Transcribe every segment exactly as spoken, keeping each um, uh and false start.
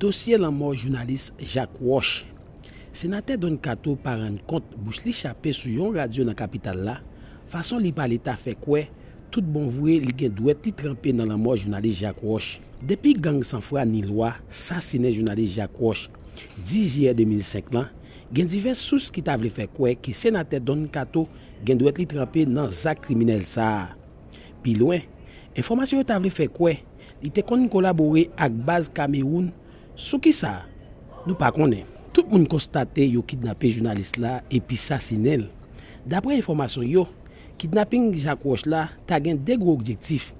Dosye lanmò jounalis Jacques Roche. Senatè Don Kato pa rann kont bouch li chape sou yon radyo nan kapital la, fason li pale ta fè kwè tout bon vre li gen dwèt li tranpe nan lanmò jounalis Jacques Roche. Depi gang san fwa ni lwa sasinen jounalis Jacques Roche dis jiyè de mil senk lan, gen divès sous ki ta vle fè kwè ke senatè Don Kato gen dwèt li tranpe nan zak kriminèl sa a. Pi lwen, enfòmasyon yo ta vle fè kwè li te konn kolabore ak baz Kamewoun. Sou kisa? Nou pa konnen. Tout moun konstate yo kidnape jounalis la epi sasinen l. Daprè enfòmasyon yo, kidnaping Jacques Roche la ta gen de gwo objektif.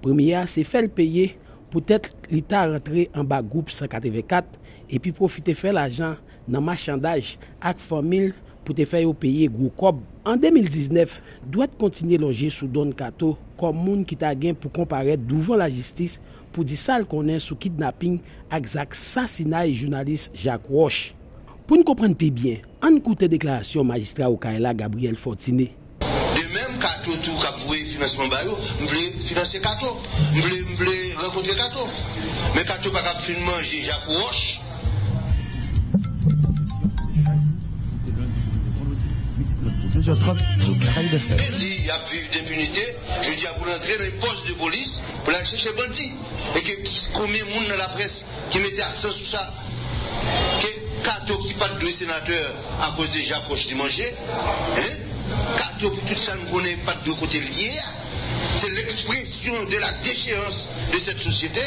Premye a se fè l peye poutèt li ta rantre anba gwoup san katrevenkat epi pwofite fè lajan nan machandaj ak fanmi l pou te fè yo peye gwo kòb. An de mil diznèf, dwèt kontinye lonje sou Don Kato kòm moun ki ta gen pou konparèt douvan lajistis pou di sa l konnen sou kidnaping ak zak sasinay jounalis Jacques Roche. Pou n konprann pi byen, ann koute deklarasyon majistra Okay la, Gabriel Fortuné. De menm, Kato tou k ap voye finansman ba yo, m vle finanse Kato. M vle, m vle rankontre Kato. Men Kato pa kab fin manje Jacques Roche. Douzè trant sou Caraïbes F M. E li ap viv d enpinite, jodi a pou l antre nan yon pòs de polis, pou l al chèche bandi. E ke konbyen moun nan laprès ki mete aksan sou sa? Ke Kato ki pa t dwe senatè akoz de Jacques Roche li manje, en? Kato pou tout sa n konnen pa t dwe kote l ye a. Se l'expression de la déchéance de cette société.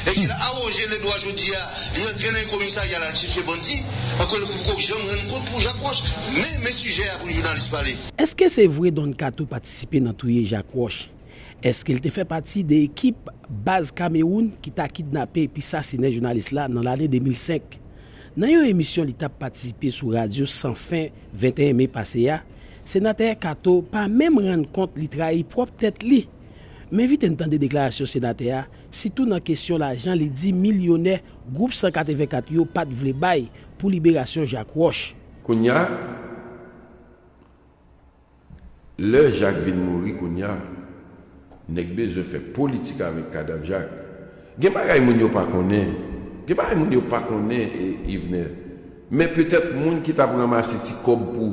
E ki l awoje ledwa jodi a, li antre nan yon komisarya, l al chèche bandi, ankò l poko janm rann kont pou Jacques Roche. Men, men sijè a pou jounalis pale. Èske se vre Don Kato patisipe nan touye Jacques Roche? Èske l te fè pati de ekip baz Kamewoun ki ta kidnape epi sasinen jounalis la nan lane de mil senk? Nan yon emisyon li t ap patisipe sou radyo San Fen venteyen me pase a, senatè Kato pa menm rann kont li trayi pwòp tèt li. Men evite n tande deklarasyon senatè a, sitou nan kesyon lajan li di milyonè gwoup san katrevenkat yo pa t vle bay pou liberasyon Jacques Roche. Kounye a, lè Jak vin mouri kounye a, nèg bezwen fè politik avèk kadav Jak. Gen bagay moun yo pa konnen. Gen bagay moun yo pa konnen, e, Yvenè. Men petèt moun ki t ap ranmase ti kòb pou,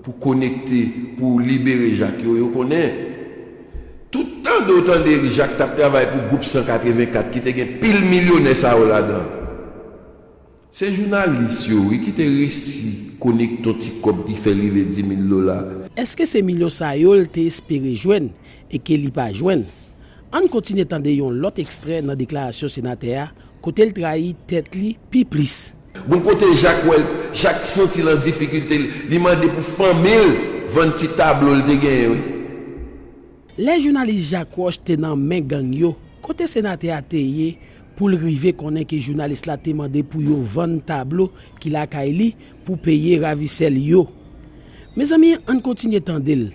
pou konekte, pou libere Jak yo, yo konnen. Tout tande w tande Jak t ap travay pou gwoup san katrevenkat ki te gen pil milyonè sa yo ladan. Se jounalis yo, wi, ki te resi konekte yon ti kòb ki fè rive dis mil dola. Èske se milyon sa yo l te espere jwenn e ke li pa jwenn? Ann kontinye tande yon lòt ekstrè nan deklarasyon senatè a, kote l trayi tèt li pi plis. Gon kote Jak wè l, Jak santi l an difikilte, li mande pou fanmi l vann ti tablo l te genyen, wi. Lè jounalis Jak Wòch te nan men gang yo, kote senatè a te ye pou l rive konnen ke jounalis la te mande pou yo vann tablo ki lakay li pou peye ravisè l yo? Mezanmi, ann kontinye tande l.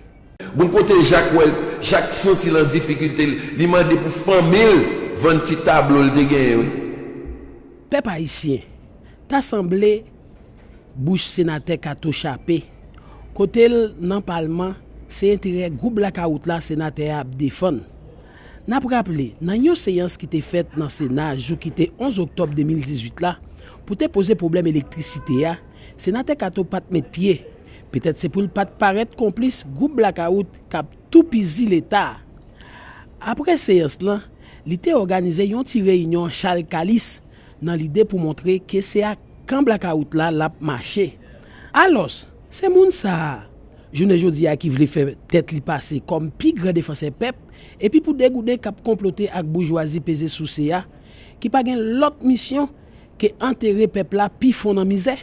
Gon kote Jak wè l, Jak santi l an difikilte, li mande pou fanmi l vann ti tablo l te genyen, wi. Pèp ayisyen, ta sanble bouch senatè Kato chape. Kote l nan palman, se enterè gwoup blakawout la senatè a ap defann. N ap raple, nan yon seyans ki te fèt nan Sena jou ki te onz oktòb de mil dizuit la, pou te poze pwoblèm elektrisite a, senatè Kato pa t met pye. Petèt se pou l pa t parèt konplis gwoup blakawout k ap toupizi Leta. Apre seyans lan, li te òganize yon ti reyinyon Chal Kalis nan lide pou montre ke se ak kan blakawout la l ap mache. Alòs, se moun sa a, jounen jodi a, ki vle fè tèt li pase kòm pi gran defansè pèp, epi pou degouden k ap konplote ak boujwazi peze souse a, ki pa gen lòt misyon ke antere pèp la pi fon nan mizè.